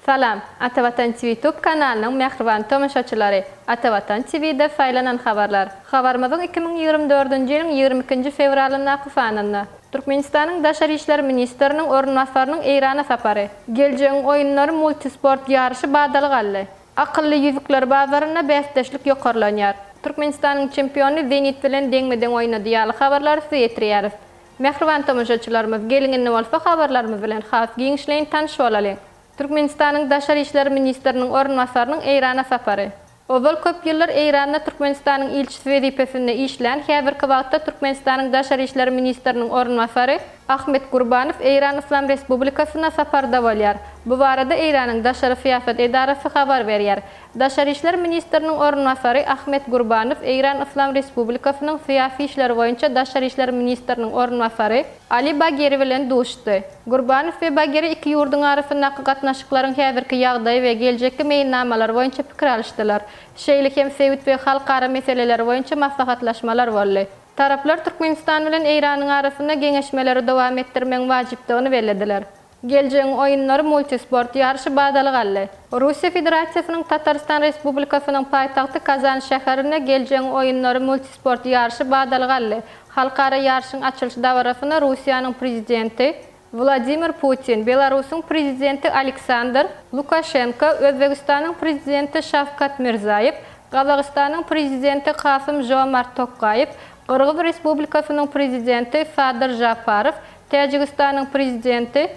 Salam, Atavatan TV Tube kanalynyň mähriban tomaşaçylary! Atavatan TV-de saýlanan habarlar. Habarymyzyň 2024-nji ýylyň 22-nji fewralyndaky sanynda. Türkmenistanyň Daşary işler ministriniň orunbasarynyň Eýrana sapary. Geljegiň oýunlary multisport ýaryşy badalga aldy. Akylly ýüzükler bazarynda bäsdeşlik ýokarlanýar. Türkmenistanyň çempiony Zenit bilen deňme-deň oýnady ýaly habarlary size ýetirýäris. Mähriban tomaşaçylarymyz, geliň indi bolsa habarlarymyz bilen has giňişleýin tanyş bolalyň. Türkmenistanyň Daşary işler ministriniň orunbasarynyň Eýrana sapary. Ozal köp ýyllar Eýranda Türkmenistanyň ilçisi wezipesinde işlän, häzirki wagtda Türkmenistanyň Daşary işler ministriniň orunbasary Ahmet Gurbanow Eýran Yslam Respublikasyna saparda bolýar. Bu barada Eýranyň daşary syýasat edarasy habar berýär. Daşary işler ministriniň orunbasary Ahmet Gurbanow Eýran Yslam Respublikasynyň syýasy işler boýunça daşary işler ministriniň orunbasary Ali Bageri bilen duşdy. Gurbanow we Bageri iki ýurduň arasyndaky gatnaşyklaryň häzirki ýagdaýy we geljekki meýilnamalary boýunça pikir alyşdylar. Şeýle hem sebit we halkara meseleleri boýunça maslahatlaşmalar boldy. Taraplar Türkmenistan bilen Eýranyň arasynda geňeşmeleri dowam etdirmegiň wajypdygyny bellediler. Geljegiň oýunlary multisport ýaryşy badalga aldy. Russiýa Federasiýasynyň Tatarystan Respublikasynyň paýtagty Kazan şäherinde Geljegiň oýunlary multisport ýaryşy badalga aldy. Halkara ýaryşyň açylyş dabarasyna Russiýanyň Prezidenti Wladimir Putin, Belarusyň Prezidenti Aleksandr Lukaşenko, Özbegistanyň Prezidenti Şawkat Mirzaýew, Gazagystanyň Prezidenti Kasym-Žomart Tokaýew, Gyrgyz Respublikasynyň Prezidenti Sadyr Žaparow, Täjigistanyň Prezidenti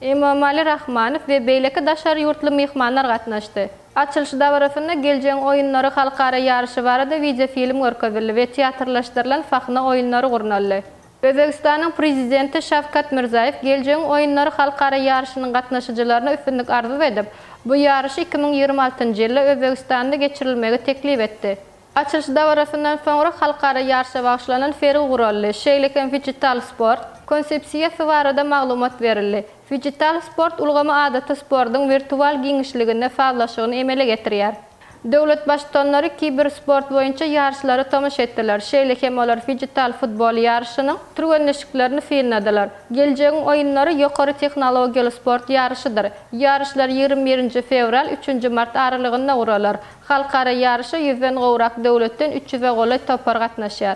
Emomali Rahmanow we beýleki daşary ýurtly myhmanlar gatnaşdy. Açylyş dabarasynda Geljegiň oýunlary halkara ýaryşy barada wideofilm görkezildi we teatrlaşdyrylan sahna oýunlary gurnaldy. Özbegistanyň Prezidenti Şawkat Mirzaýew Geljegiň oýunlary halkara ýaryşynyň gatnaşyjylaryna üstünlik arzuw edip, bu ýaryşy 2026-njy ýylda Özbegistanda geçirilmegi teklip etdi. Açylyş dabarasyndan soňra halkara ýaryşa bagyşlanan sergi guraldy, şeýle hem fijital sport konsepsiýasy barada maglumat berildi. Fijital sport ulgamy adaty sportuň wirtual giňişliginde sazlaşygyny emele getirýär. Döwlet Baştutanlary kibersport boýunça ýaryşlara tomaşa etdiler, şeýle hem olar fijital futbol ýaryşynyň türgenleşiklerini synladylar. Geljegiň oýunlary ýokary tehnologiýaly sport ýaryşydyr. Ýaryşlar 21-nji fewral, üçünji mart aralygynda guralar. Halkara ýaryşa ýüzden gowrak döwletden üç ýüze golaý topar gatnaşýar.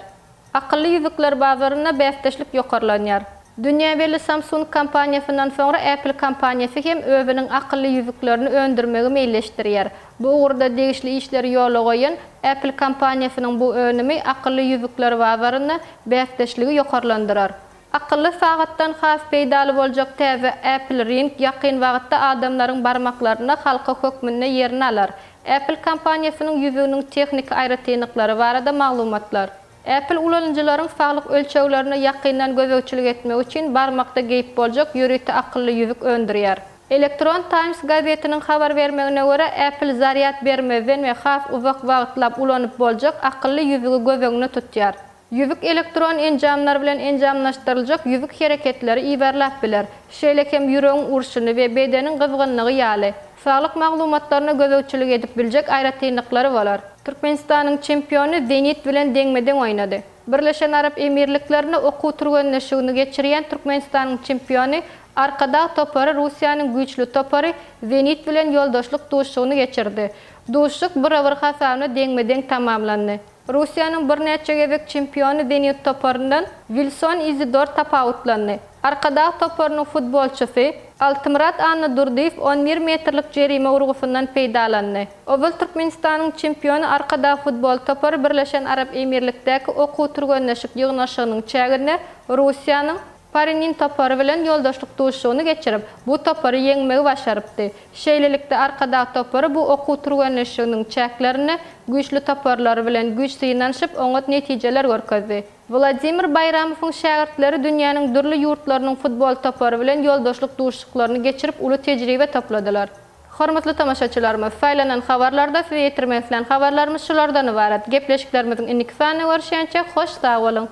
Akylly ýüzükler bazarynda bäsdeşlik ýokarlanýar. Dünýä belli Samsung kompaniýasyndan soňra Apple kompaniýasy hem özüniň akylly ýüzüklerini öndürmegi meýilleşdirýär. Bu ugurda degişli işleri ýola goýan Apple kompaniýasynyň bu önümi akylly ýüzükler bazarynda bäsdeşligi ýokarlandyrar. Akylly sagatdan has peýdaly boljak täze Apple Ring ýakyn wagtda adamlaryň barmaklarynda halka hökmünde ýerini alar. Apple kompaniýasynyň ýüzüginiň tehniki aýratynlyklary barada maglumatlar. Apple ulanyjylaryň saglyk ölçeglerine ýakyndan gözegçilik etmek üçin barmakda geýip boljak ýörite akylly ýüzük öndürýär. Electron Times gazetiniň habar bermegine görä, Apple zarýad bermezden we has uzak wagtlap ulanyp boljak akylly ýüzügi göz öňünde tutýar. Ýüzük elektron enjamlar bilen enjamlaşdyryljak ýüzük hereketleri yzarlap biler, şeýle hem ýüregiň urşuny we bedeniň gyzgynlygy ýaly, saglyk maglumatlaryna gözegçilik edip biljek aýratynlyklary bolar. Türkmenistanyň çempiony Zenit bilen deňme-deň oýnady. Birleşen Arap Emirliklerinde okuw türgenleşigini geçirýän Türkmenistanyň çempiony Arkadag topary Russiýanyň güýçli topary Zenit bilen ýoldaşlyk duşuşygyny geçirdi. Duşuşyk bir-bir hasabynda deňme-deň tamamlandy. Russiýanyň birnäçe gezek çempiony Zenit toparyndan Wilson Izidor tapawutlandy. Arkadag toparynyň futbolçysy Altymyrat Annadurdyýew 11 metrlik jerime urgusyndan peýdalandy. Ozal Türkmenistanyň çempiony Arkadag futbol topary Birleşen Arap Emirlikdäki okuw-türgenleşik ýygnaşygynyň çäginde Russiýanyň Parinin topary bilen ýoldaşlyk duşuşygyny geçirip, bu topary ýeňmegi başarypdy. Şeýlelikde, Arkadag topary bu okuw-türgenleşiginiň çäklerinde güýçli toparlary bilen güýç synanyşyp, oňat netijeler görkezdi. Wladimir Baýramowyň şägirtleri dünýäniň dürli ýurtlarynyň futbol topary bilen ýoldaşlyk duşuşyklaryny geçirip, uly tejribe topladylar. Hormatly tomaşaçylarymyz, saýlanan habarlarda size ýetirmek islän habarlarymyz şulardan ybarat. Gepleşiklerimiziň indiki sanynda görüşýänçä, hoş sag boluň!